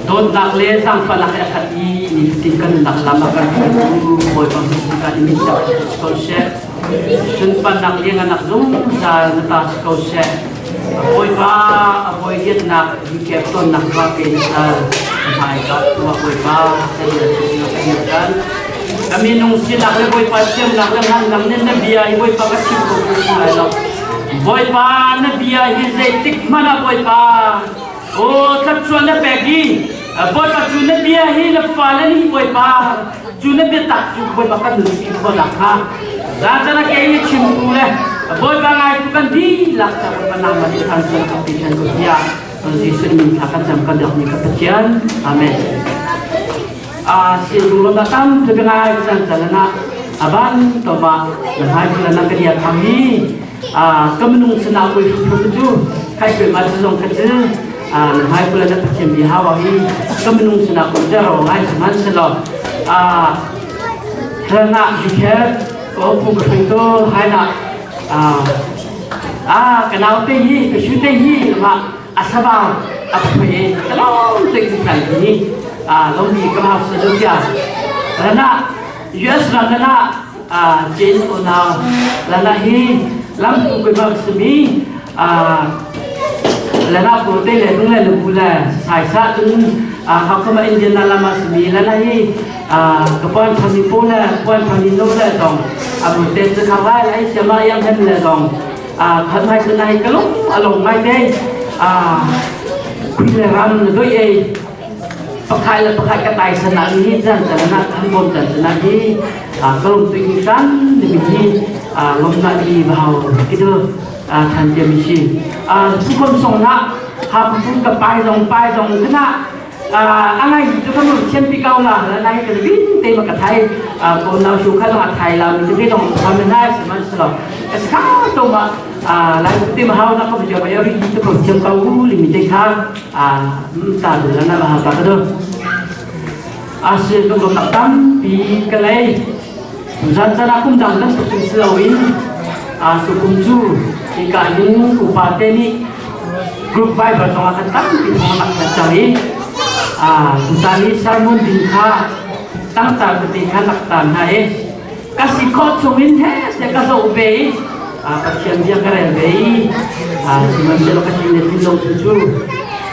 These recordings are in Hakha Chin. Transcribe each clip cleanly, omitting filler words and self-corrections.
Dawtnak le zaangfahnak he a khat i nifatin kan nunnak lam a kan hruaitu Bawipa hmuh kan in si ko seh. Sunparnak lianganak zungzal na ta si ko seh. Bawipa a bawi liannak mikep tonnak va pe na sal hmai ka tuah Bawipa kan kan kan ka minung sinak le Bawipa thiamnak le ngannak nen na bia hi Bawipa ka chim ko lai lo. Bawipa na bia hi zeitik hmanh ah Bawipa Aw thluachuah na pek i Bawipa cu na bia hi na fale nih Bawipa cu na biatak cu Bawipa kan nun si khawh nakhnga zan a ke i chimtu le Bawipa ngaitu kan dihlak ca Bawipa nangmah nih than sual ka pe than ko tiah Jesuh min thla kan cam kan biakmi ka Pathian Amen. A sin lung na tam tu ngai chan chan na aban to ma na hai na na ka dia tham hi a ka minung sana koi phu cu khai koi ma zong kha cu a na hai pula na pathian bi hawa hi ka minung sana ko jaro ngai man se lo a na jikhe ko pu ka thai to hai na a a kanau te hi ka shu te hi ma asaba a phoi kalong te kan hi a lo mi ka ma sa do kya rana US ram na Chin unau lana hi lam tu koi ma simi lana ko te le nung le lu le sai sa cun hakama Indian na lama simi lana hi ka pon phani po le pon phani no le dong amu te chu khawai lai siama yang hen le dong khat mai chu nai kalung along mai te khui le ram doi ei pakhat le pakhat ka tai sana ni chan chan na kan bom chan sana hi ka lung tu kan ni mi hi lom na ni bau kitu than tia mi si su kom song na ha pun ka pai zong pai zong kana angai tu kan thian pi kau la la nai ka bin te ma ka thai ko nau su kha dong thai la mi te dong tham na se man se lo ka to ma lai te ma hau na ka bi ja ri tu ko thiam kau li mi te kha ta du na ha ta ka do ase tu ko tampi ka lei zan zan kum dang dang tu si lo in a tu kum chu ka hin upa te ni group Bible zong ah kan tampi thong nak kan cang i a tutani sermon ding kha tangtar tete kha nak tan hna i ka si khawh chung in he te ka zoh ve i a Pathian bia ka rel ve i a sihmanhsehlaw ka tin le tin lo tu cu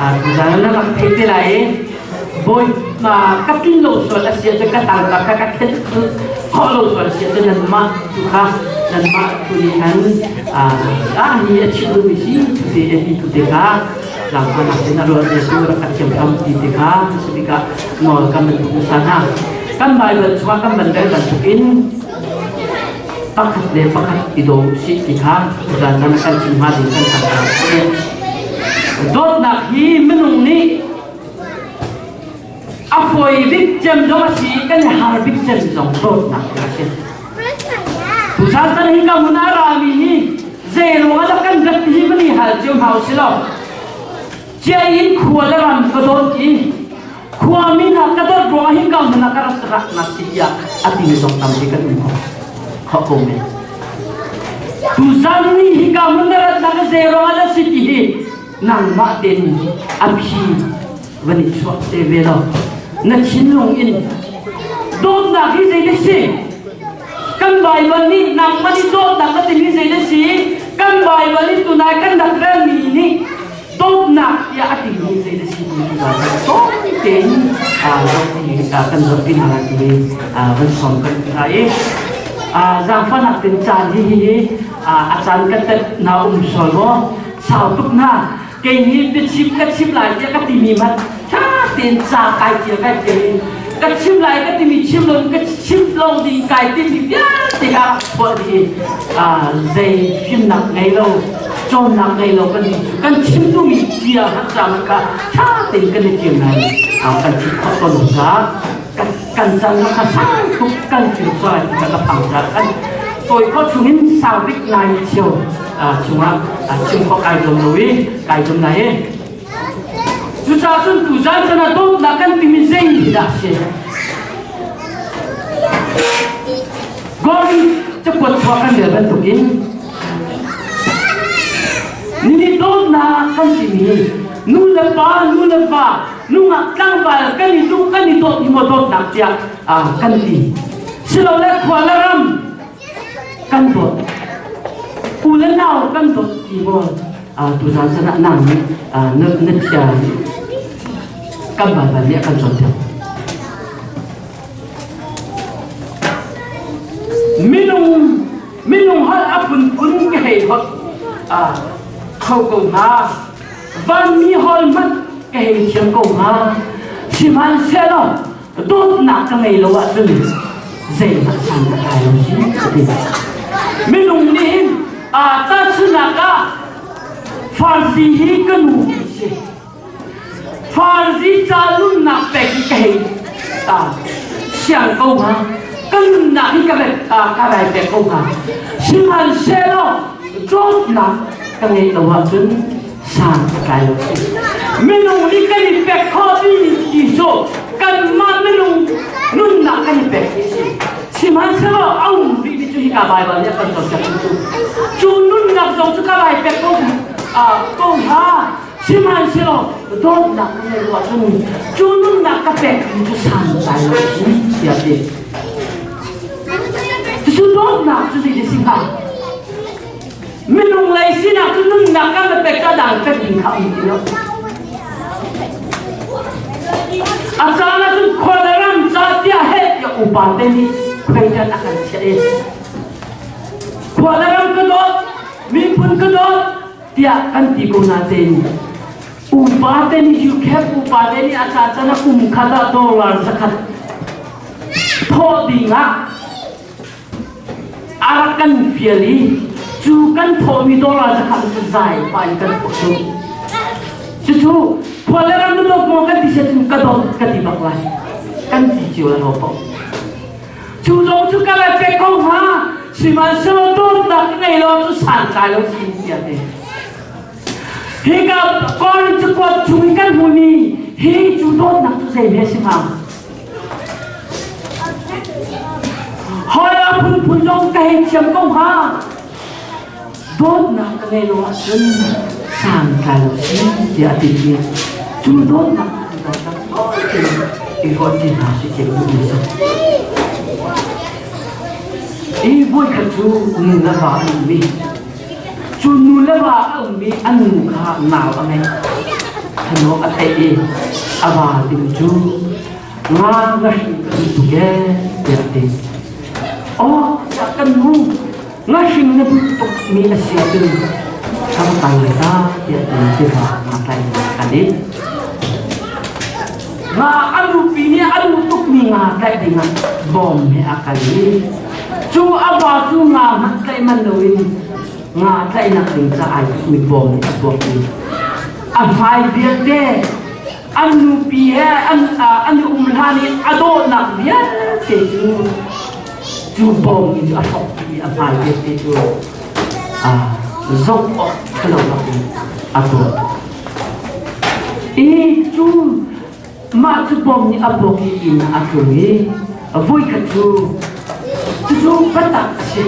a tuzan na rak thei te lai i bawi ma ka tin lo sual a si ahcun ka tangka kha ka khen khawh lo sual a si ahcun nanmah tu kha nanmah tu nih khan a hi a chim duhmi si tu te a ti tu te kha lamkhanak in a ruat tu rak kan thiam tham ti te kha si tikah nawl kan ban duh hmasa hna kan Bible chungah kan ban bel bantukin pakhat le pakhat i daw usih ti kha zan zan kan chim hnga ding kan kan dawtnak hi minung nih a fawi bik cem zong a si kan har bik cem zong dawtnak a si tusan tan hi ka mun a rami hi zei ruang ah kan rat hi mani hal cio hna usih law cia in khua le ram ka dawt i khuami hna ka dawt ruang hi ka mun ah ka rat rak na si tiah a ti zong tampi kan um kho kho ko men tuzan ni hi ka mun na rat nak zei ruang ah si ti hi nangmah ten a phi van i chuah te ve lo na thinlung in dawtnak hi zei na si kan Bible nih nangmah nih dawtnak na timi zei na si kan Bible nih tunai kan rak relmi nih dawtnak tiah a timi zei na si ti tawi tein kan zohpi hna lai timi van sawm kan hna i zaangfahnak tin caan hi hi a caan kan tet na um sual maw sau tuk hna kei hi biachim ka chim lai tiah ka timi hmanh ṭha tein ca kai tial kai tial in ka chim lai ka timi chim lo ka chim lo ding kai timi vialte ka chuah dih zei fimnak ngei lo cawnnak ngei lo kan kan chim duhmi bia hmanh ca hmanh kha ṭha tein kan i tial lai kan chim khawh ko lo ca. Kan can kha sang tuk kan fir sual ka ka phang ca kan toi kho chungin sau bik nai cheu chungah chim kho kai zum lo i kai zum lai i. Cucaah cun tuzan chan ah dawtnak kan timi zei dah si? Gordon cakuat chuah kan rel bantukin nini dawtnak kan timi nu le pa, nu le va, nungak tlangval kan i duh kan i dawt hi maw dawtnak tiah kan ti. Silole khua le ram kan dawt, u le nau kan dawt ti maw tuzan chan ah nang nih na na chia kan Baibal nih a kan cawnpiak. Minung minung holh a phunphun ka hei holh kho ko hnga. Vanmi hol hmanh ka hei thiam ko hnga. Sihmanhsehlaw dawtnak ka ngei lo ahcun zeihmanh san ka tlai lo si ka ti. Minung nih hin tahchunhnak ah Farsi hi ka nu si. Farsi ca nunnak pek hi ka hei ta siang ko hnga. Ka nunnak hi ka ka rai pek ko hnga. Sihmanhsehlaw dawtnak ka ngeih lo ahcun san ka tlai lo si. Minung nih kan i pek khawh ding ti cu kanmah minung nunnak kan i pek hi si. Sihmanhsehlaw a um rihmi cu hika Baibal nih a kan cawnpiak cu cu nunnak zong cu ka rai pek ko ko hnga. Sihmanhsehlaw dawtnak ka ngeih lo ahcun cu nunnak ka pek mi cu san tlai lo si tiah ti. Cucu dawtnak cu zei si hnga? Minung lei sinak cu nunnak kan va pek ka dang pek ding kha um ti lo. A caan ah cun khua le ram ca tiah he tiah upa te nih khuaitan a kan chiah i khua le ram ka dawt, miphun ka dawt tiah kan ti ko natein upa te nih UCAP upa te nih a ca can ah kum khat ah dollar zakhat thawh ding ah a rak kan fial i cu kan thawhmi dollar zakhat cu zai pa in kan thawh cu. Cucu khua le ram na dawt maw kan ti sia cun ka dawt ka ti bak lai kan ti cio la lo paoh. Cu zong cu ka lai pek ko hnga, sihmanhsehlaw dawtnak ka ngei lo cu santlai lo si tiah ti. Hika Korin cakuat chung i kan hmuhmi hi cu dawtnak cu zei hme si hnga? Hawi a phunphun zong ka hei thiam ko hnga. Dawtnak ka ngei lo ahcun santlai lo si tiah a ti i cu dawtnak cu dawtnak tein i ruah ti hna si ti duhmi a si. I voikhat cu nu le va an um i cu nu le va a ummi an nu kha nau a ngei. Thanawk a theih i a va ding cu nga nga hring ka duh tuk ee tiah a ti. Aw tiah kan nu ngahring na duh tuk mi a si ahcun ka va kal lai ta tiah ti tiva nga tlai kan i nga a nupi nih a duh tuk mi nga tlaih ding ah bawm he a kal i cu a va cu nga hmanh tlaih man loin nga tlaihnak ding ca ai mi bawm nih a tuak i a hmai vialte an nupi he an an um hlan i a dawhnak vialte cu Cu bawm in a hrawk i a hmai vialte cu zoh awk ṭhalo bak in a tuah. I cu mah cu bawm nih a buak i inn a tlung i voikhat cu cucu biatak a si.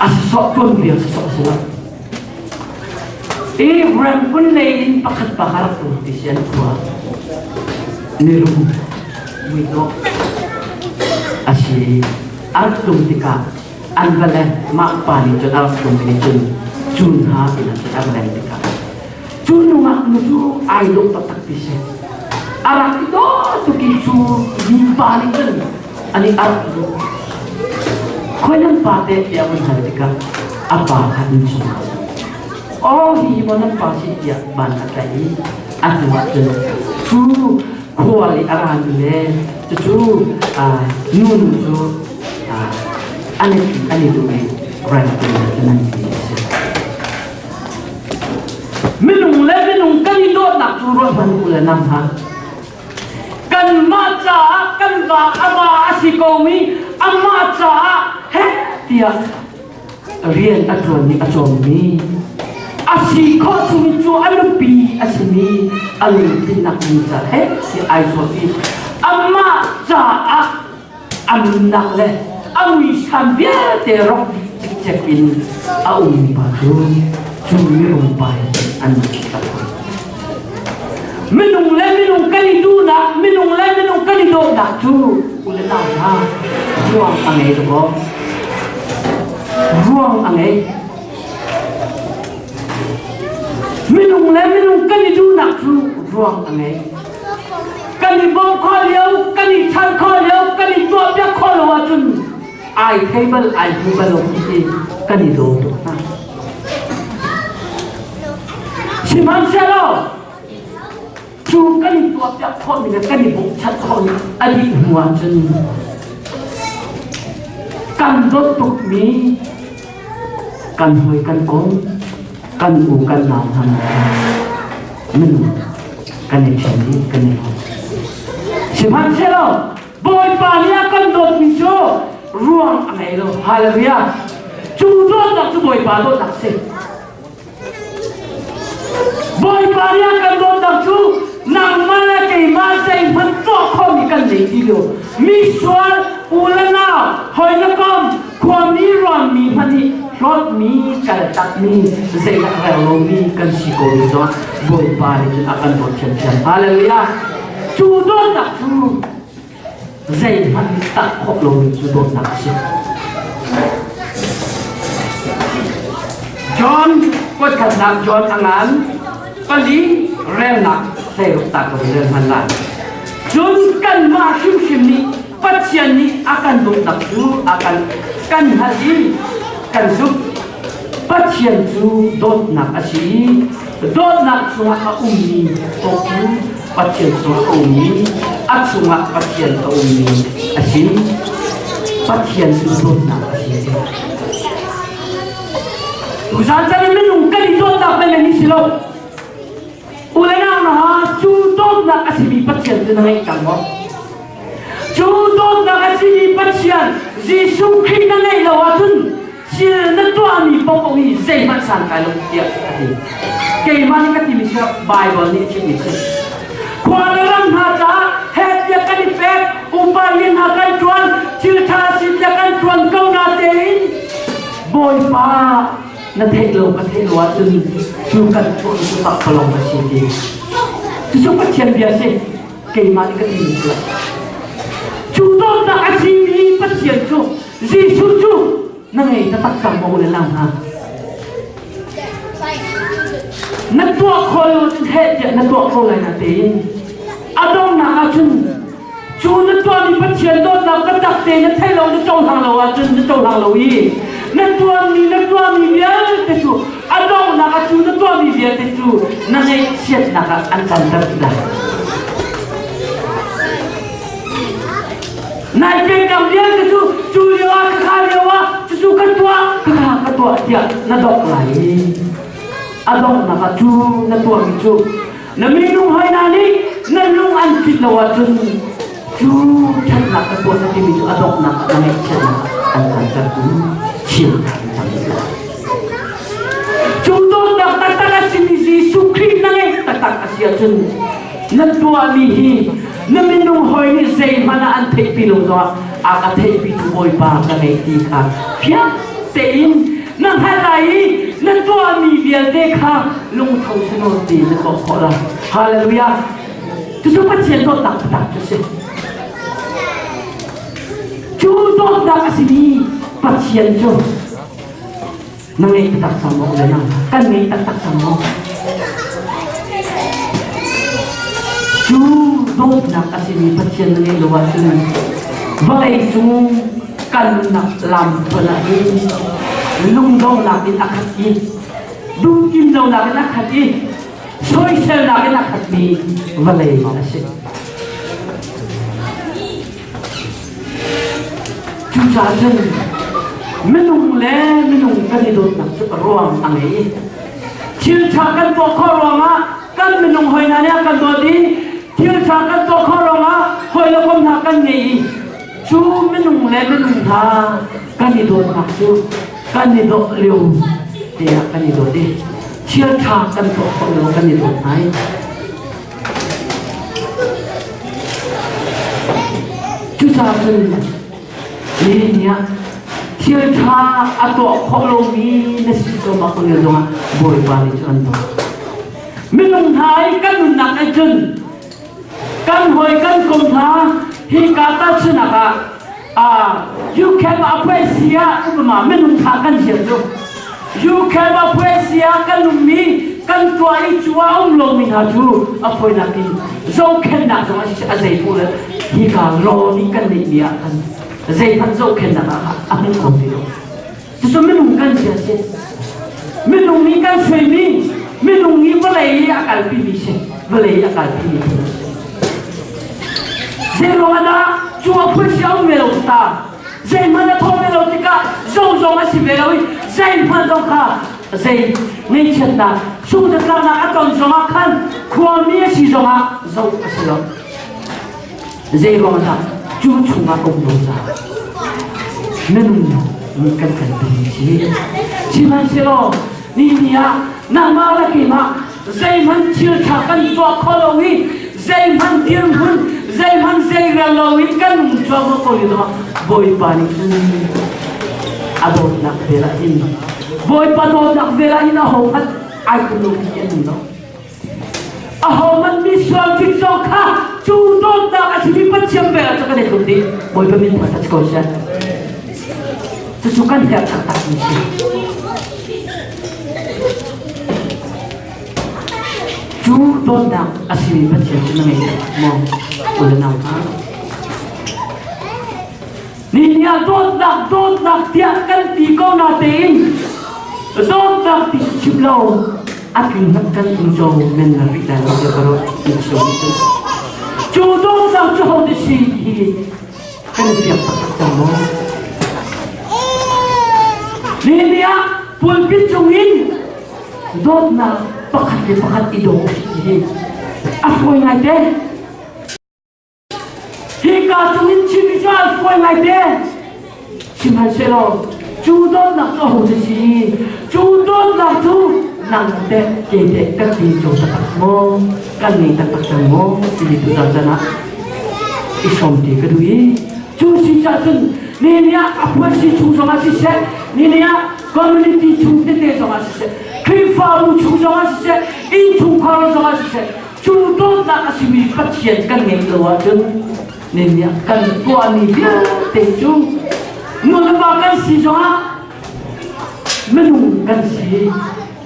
A sawh tuanbia sawh a si lo. I Rangoon lei in pakhat pa kha rak tlung ti si an khua. Mirum muidawh a si i a rak tlung tikah an va le mah pa nih cun a rak tlung nih cun cun hna tina cun a va len tikah cu nungak nu cu ai dawh taktak ti si. A rak i dawh tuk i cu mipa nih cun ani a rak duh. Khoi nan pa te tiah vun hal tikah a pa kha inn chungah aw hi maw nan pa si tiah ban a tlaih i a hnu ah cun cu khual i a rami le cucu nu nu cu an i an i duh i rengtu cun an ti a si. Minung le minung kan i dawtnak cu ruah hmanh u le nam hna. Kanmah caah kan va a va a si komi amah caah heh tiah rian a ṭuan i a cawmmi a si khawh chung cu a nupi a simi a lungtlinnak ding ca he ti ai zuam i amah caah a nunnak le a muisam vialte rok dih cikcek in a ummi pa cu cu mirum pa he an tak. Minung le minung kan i duhnak, minung le minung kan i dawtnak cu u le nau hna ruang a ngei dakaw. Ruang a ngei. Minung le minung kan i duhnak cu ruang a ngei. Kan i bawmh khawh lio, kan i chan khawh lio, kan i tuahpiak khawh lo ahcun ai thei bal, ai hmu bal lo ti kan i daw tuk hna. Sihmanhsehlaw cu kan i tuahpiak khawhmi le kan i bochan khawhmi a dih hnu ahcun kan dawt tukmi kan hawi kan kom kan u kan nau hna minung kan i ṭhen i kan i hawt. Sihmanhsehlaw Bawipa nih a kan dawtmi cu ruang a ngei lo. Hallelujah. Cu dawtnak cu Bawipa dawtnak a si. Bawipa nih a kan dawtnak cu nangmah le keimah zeihmanh tuah khomi kan nei ti lo. Mi sual, u le nau, hawi le kom, khuami ruangmi hmanh nih hlawtmi, kaltakmi, zeidah rel lomi kan si ko ni zong Bawipa nih cun a kan dawt thiamthiam. Hallelujah. Cu dawtnak cu zeihmanh tak khawh lomi cu dawtnak a si. John kuatkhatnak John a ngan pali relnak hleiruk ta ka rel hman lai. Cun kanmah hrimhrim nih Pathian nih a kan dawtnak cu a kan kan hngalh i kan zumh. Pathian cu dawtnak a si i dawtnak chungah a ummi paoh cu Pathian chungah a ummi, a chungah Pathian a ummi a si. Pathian cu dawtnak a si. Tuzaan chan in minung kan i dawtnak men hi si lo. U le nau na cu dawtnak a simi Pathian cu na ngeih cang maw? Cu dawtnak a simi Pathian Jesuh Khrih na ngeih lo ahcun thil na tuahmi paohpaoh hi zeihmanh santlai lo tiah a ti. Keimah nih ka timi si Bible nih a chimmi si. Khua le ram hna caah heh tiah kan i pek, upa lian hna kan ṭuan, thil ṭha si tiah kan ṭuan ko na tein Bawipa na theih lo ka theih lo ahcun cu kan tuah cu pakpalawng a si ti. Cucu Pathian bia si. Keimah nih ka timi si. Cu dawtnak a simi Pathian cu Jesuh cu na ngei taktak cang maw le nang hna na tuah kho lo cun heh tiah na tuah kho lai na tein a donghnak ahcun cu na tuahmi Pathian dawtnak biatak te na thei lo na cohlang lo ahcun na cohlang lo i na tuahmi na tuahmi vialte cu a donghnak ah cu na tuahmi vialte cu na ngaihchiatnak ah an canter ti lai. Nai peknak vialte cu cu lio ah ka kha lio ah cucu ka tuah ka kha ka tuah tiah na dok lai i a donghnak ah cu na tuahmi cu na minung hoi hna nih na lung an tlin lo ahcun cu ṭhatnak ka tuah na timi cu a donghnak ah na ngaihchiatnak an cantertu thil an cang lai. Cu dawtnak taktak a simi Jesuh Khrih na ngeih taktak a si ahcun na tuahmi hi na minung hawi nih zeihmanh ah an theihpi lo zongah a ka theihpi tu Bawipa ka ngei ti kha fiang tein na hngalh lai i na tuahmi vialte kha lungtho sinawn tein na tuah khawh lai. Hallelujah! Cucu Pathian dawtnak taktak cu si. Cu dawtnak a simi Pathian cu na ngei taktak cang maw le nang kan ngei taktak cang maw? Cu dawtnak a simi Pathian na ngeih lo ahcun vawlei cung kan nunnak lam thluan ah hin lungdonghnak in a khat i duhkim lonak in a khat i soiselnak in a khatmi vawlei a si. Cucaah cun minung le minung kan i dawtnak cu ruang a ngei. Thil ṭha kan tuah khawh ruangah kan minung hawi hna nih a kan dawt i thil ṭha kan tuah khawh ruangah Hawi le kom hna kan ngei i cu minung le minung hna kan i dawtnak cu kan i dawh lio te ah kan i dawt i thil ṭha kan tuah khawh lio kan i dawt hna i cucaah cun nihin ah thil ṭha a tuah khawh lomi na si ko mak lio zongah Bawipa nih cu an dawt. Minung hna i kan nunnak nih cun kan hawi kan kom hna hi ka tahchunak ah UK ah puaisia upama minung tha kan ziar cu UK ah puaisia kan ummi kan tuah i cu a um lomi hna cu a fawinak in zohkhenhnak zong a zei pu le hi ka law nih kan neihmi ah khan zeihmanh zohkhenhnak ah a hmu kho ti lo. Cucu minung kan si a si. Minung nih kan suaimi, minung nih vawlei i a kalpimi si. Vawlei i a kalpimi phun a si. Zeiruang ah dah cu a phun si a um ve lo cu ta? Zeihmanh a thawh ve lo tikah zozong a si ve lo i zeihmanh zong kha zei ngaihchiatnak, sungzatlaknak a ton zongah khan khuami a si zongah zoh a si lo. Zeiruang dah cu chungah ka um lo caah minung nih kan kan timi si. Sihmanhsehlaw ni ni ah nangmah le keimah zeihmanh thil ṭha kan tuah kho lo i zeihmanh dirhmun zeihmanh zeirel lo in kan um cuahmah ko lio zongah Bawipa nih cun a dawtnak vel ah hin Bawipa dawtnak vel ah hin ahohmanh ai tluk lo ti an um lo. Ahohmanh mi sual tikzaw kha cu dawtnak a simi Pathian vel ah cu kan i tluk dih. Bawipa min thangṭhat ko seh. Cucu kan herh taktakmi si. Cu dawtnak a simi Pathian cu na ngei taktak maw? U le nau hna. Nihin ah dawtnak dawtnak tiah kan ti ko na tein dawtnak ti chim lo a tling hmanh kan ing co men la rih lai lo tiah ka ruah ti so ni cu cu dawtnak cu ho ti si hi kan fiang taktak cang maw nihin ah pulpit cung in dawtnak pakhat le pakhat i daw hi a fawi ngai te. Hika cungin chim i cu an fawi ngaite. Sihmanhsehlaw cu dawtnak cu aho si? Cu dawtnak cu nang teh kei teh kan ti cu taktak maw? Kan ngei taktak cang maw? Timi tu caan ah i hrawm ti ka duh i cu si cah cun ni ah a phuan si chung zongah siseh, ni ah community chung tete zongah siseh, Khrihfabu chung zongah siseh, innchungkhar zongah siseh, Cu dawtnak a simi Pathian kan ngeih lo ahcun nih kan tuahmi vialte cu nu le va kan si zongah minung kan si.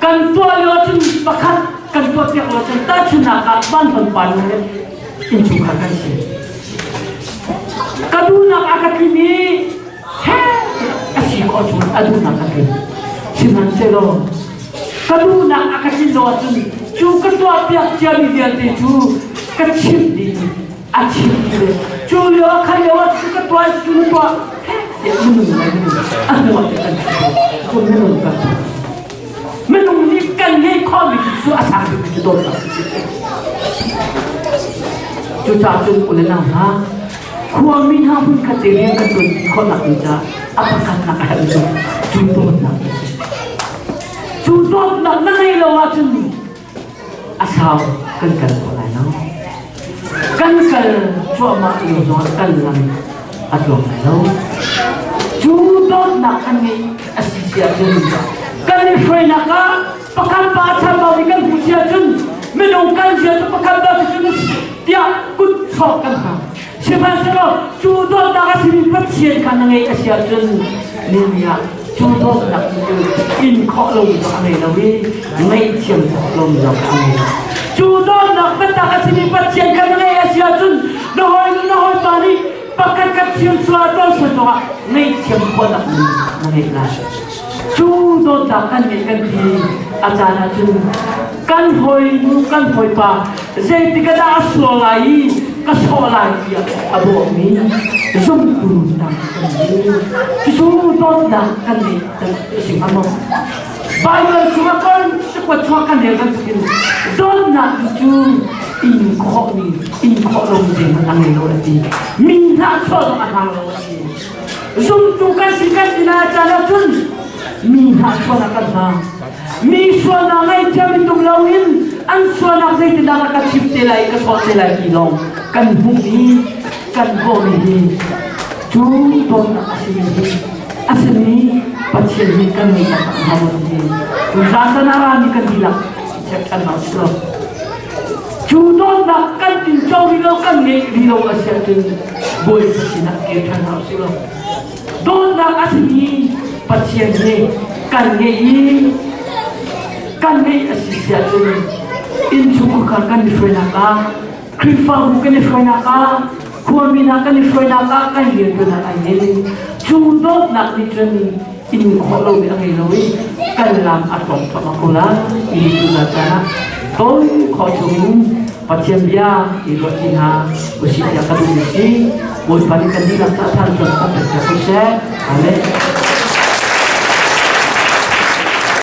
Kan tuah lio ahcun pakhat kan tuah piak lo cun tahchunhnak ah vanvan pa nu le innchungkhar kan si. Ka duhnak a ka tlim i he a si khawh chung a duhnak ka tlim. Sihmanhsehlaw ka duhnak a ka tlin lo ahcun cu ka tuahpiak ciami vialte cu ka chimh dih a chimh dih le cu lio ah kha lio ah cu ka tuah cu na tuah tiah minung le minung a hnu ah kan cu minung kan minung nih kan ngeih khawhmi cu a sang bikmi cu dawtnak cucaah cun u le nau hna khuami hna hmun khat te rian kan tuan khawhnak ding caah a pakhatnak a herh cu cu dawtnak a si. Cu dawtnak na ngei lo ahcun a sau kan kal khawh lai lo. Kan kal cuahmah lio zongah kan lam a tluang lai lo. Cu dawtnak kan ngeih a si si ahcun kan i hruainak ah pakhat pa chambau i kan hmuh si ahcun minung kan zia cu pakhat pa cu tiah kut sawh kan hmang. Sihmanhsehlaw cu dawtnak a simi Pathian kha na ngeih a si ahcun ni ah cu dawtnak cu in khawh lomi zong a ngei lo i ngaihthiam khawh lomi zong a ngei lo. Cu dawtnak biatak a simi Pathian kha na ngeih a si ahcun na hawinu na hawipa nih pakhat khat thil sual tuah sual zongah ngaihthiam khawhnak nun na ngeih lai. Cu dawtnak kan ngeih kan ti a caan ahcun kan hawinu kan hawipa zeitik ah dah a sual lai i ka sawh lai tiah a bawhmi zumtu tam kan si. Cucu dawtnak kan ngeih kan si hnga maw? Baibal chungah kan cakuat chungah kan rel bantukin dawtnak cu In khawhmi in khawh lomi zeihmanh a ngei lo a ti. Min hna chuah zong a hlang lo a ti. Zumtu kan si kan ti na caan ahcun mi hna sualnak kan hmang. Mi sualnak ngaihthiam in tum loin an sualnak zeitindah ka chim te lai ka sawh te lai ti lawng kan hmuh i kan kawmi hi cu dawtnak a simi hi a simi Pathian hi kan ngei taktak hna maw ti cu zan a rami kan dihlak check ṭhan hna usih law cu dawtnak kan tinco rih lo kan ngeih rih lo a si ahcun Bawipa sinah kir ṭhan hna usih law dawtnak a simi Pathian hi kan ngeih i kan ngeih a si si ahcun innchungkhar kan i hruainak ah Khrihfabu kan i hruainak ah khuami hna kan i hruainak ah kan rianṭuannak ah hin cu dawtnak nih cun in khawh lomi a ngei lo i kan lam a tlawm thluahmah ko lai ti tu hna caah tawi khawh chungin Pathian bia i ruah ti hna usih tiah ka duhmi si Bawipa nih kan dihlak ca than cun kan pek ko seh. Amen.